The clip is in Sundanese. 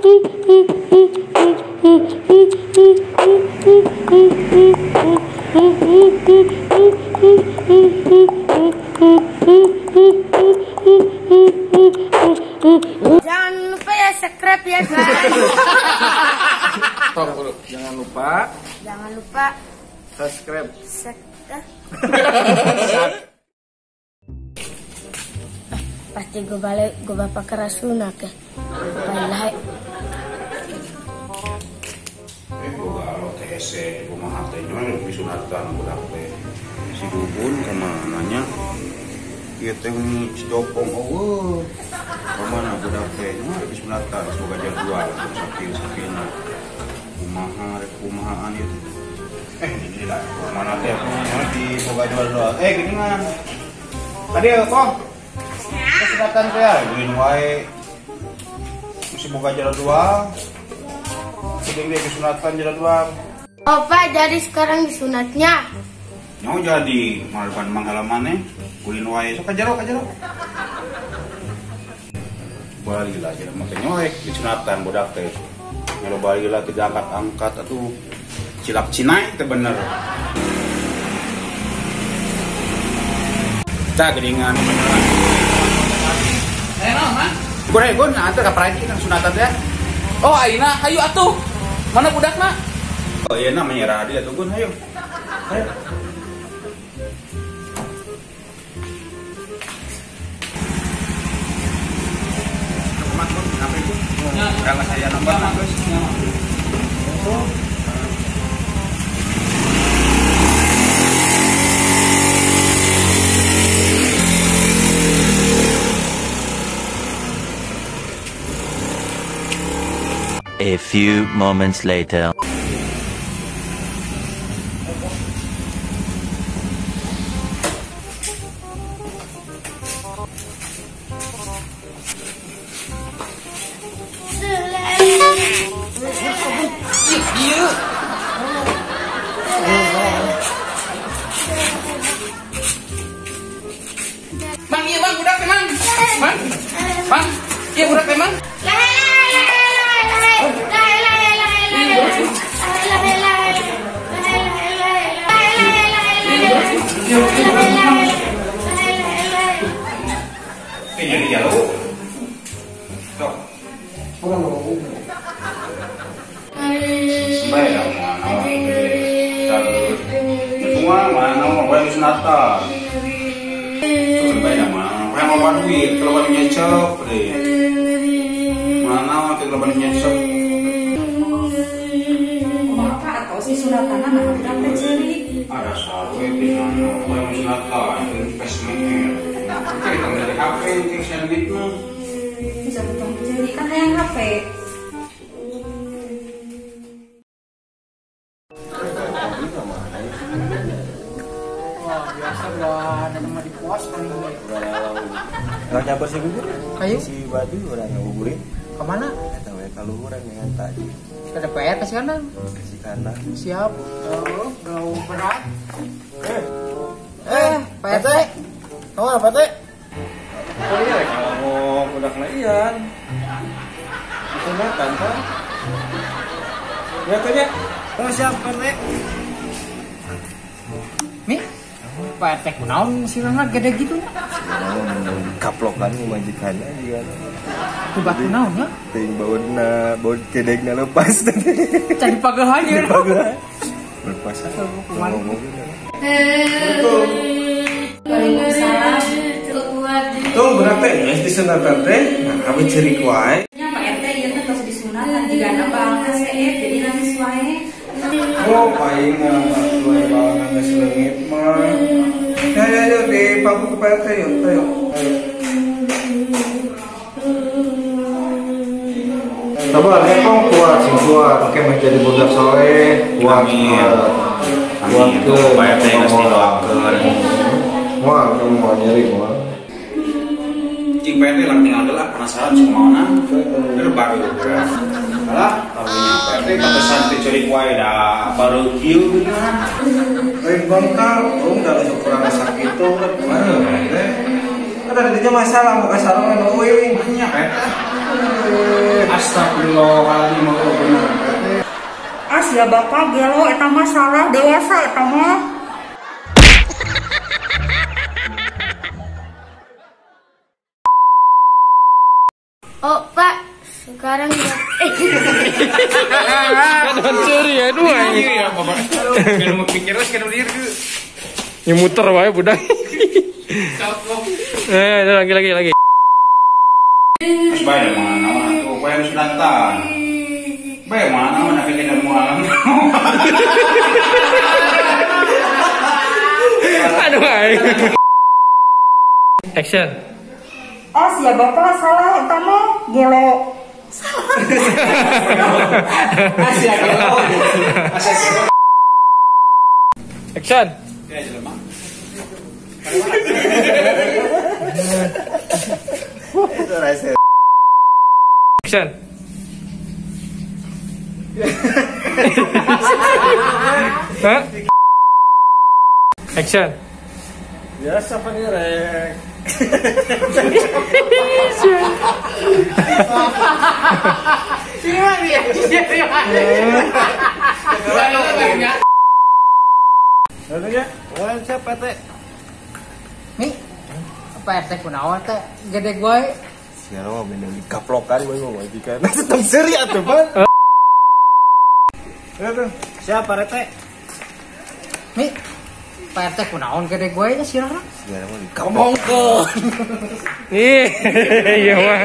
Jangan lupa ya subscribe ya guys. Jangan lupa. Jangan lupa subscribe. Pasti gue balik, gue bapak kerasunak ya. Baiklah. Gue galau TSC, gue mah hatenya lebih sunatan budak teh. Si Bubun kemana nya? Ieu teh si Dopong eueuh. Kemana budak teh? Mah lebih sunatan, semoga jadwal sakit-sakitna. Kumaha rek kumahaan ieu teh. Ini lah, kemana teh? Di boga jadwal. Gini mah. Tadi kok kesunatan teh geuin wae. Masih boga jadwal. Sedang dia kesunatan jadwal. Opa, jadi sekarang disunatnya. Mau jadi, malah mang halamannya, kulin wae sok kajaro kajaro. Bali lah jadi mah teh nyoek disunatan budak teh. Nyalo bali lah tidak angkat-angkat atuh cilap cinai teh bener. Tah geuningan beneran. Naon, Mang? Gue gue antar ka Prancis kan sunatan teh. Oh, ayeuna hayu atuh. Mana budakna? Oh iya namanya Radi atuh Gun, hayu. Hayu. Kalau saya nomor bagus. A few moments later. Mang, iya bang, budak emang. Mang, bang, iya budak emang. Jadi jauh. Sok. Semua mana mau bayar sunatan. Bayar mana? Yang mau duit, kalau baru nyecep deh. Mana kalau baru nyecep? Apa atau si sunatan anak budak teh ceurik? Ada sawe dengan bayar sunatan, investment. Kita dari HP, kita duit mah. Bisa potong ceurik kan hayang HP. Wah, biasa udah ada di pos kan ini. Nggak nyabar si bubur? Ayo. Si Badu orang ngabuburit. Kemana? Nggak tahu ya, kaluhuran dengan tadi. Ada PR kasih kanan. Kasih kanan. Siap. Oh, galau berat. Pak RT. Kamu apa, Teh? Oh iya, kalau mau udah kena ian. Disunatan, kan? Ya, Teh. Oh, siap, Pak RT. Mi? Pak RT kunaon sirahna gede gitu nya? Kaplokan majikanna juga. Kubah kunaon nya? Ting baudna, baud kedegna lepas teh. Cari pagehan ya. Pagehan. Lepas. Waalaikumsalam. Tuh berarti geus disunatan teh, nah abis ceurik wae. Nya Pak RT ieu teh tos disunatan jigana bangka seep jadi nangis wae. Oh, paling mah dua balangan geus leungit mah. Ya ya ya di pangku ke Pak RT yuk, ayo. Sabar ya kong kuat sing kuat, oke mah jadi budak soleh, kuat. Kuat ke Pak RT geus didoakeun. Wah, kamu mau nyeri mah. Cing Pak RT lang tinggal deui penasaran cing maona. Baru Alah, tahunya Pak RT pantesan teh ceurik wae da baru kieu geuningan. Lain bangkal, urang da sok kurang sakit tuh kan kumaha Pak RT. Kan ada dinya masalah muka sarung anu euy. Nya Pak RT. Asli Astagfirullahaladzim, oh bener. Asia bapak gelo eta mah salah dewasa eta mah. Oh Pak, sekarang ya. Kan curi ya dua ini. Iya, Bapak. Kan mau pikir kan diri. Ya muter wae budak. Lagi. Mas bae mana tuh bae sunatan. Bae mana mana kita mualam. Aduh aing. Action. Oh sia bapak salah eta mah gelo. Asia gelo. Asia gelo. Action. Ya jelema. Action. Hah? Action. Biasa panirek. Siapa teh? Nih, apa RT kunaon teh? Gede gue. Siapa mah bener dikaplokan gue mau majikan. Tetep seri atuh, Bang. Siapa RT? Nih, Pak RT kunaon gede gue nya sih. Siapa mah dikaplok. Ih, iya mah.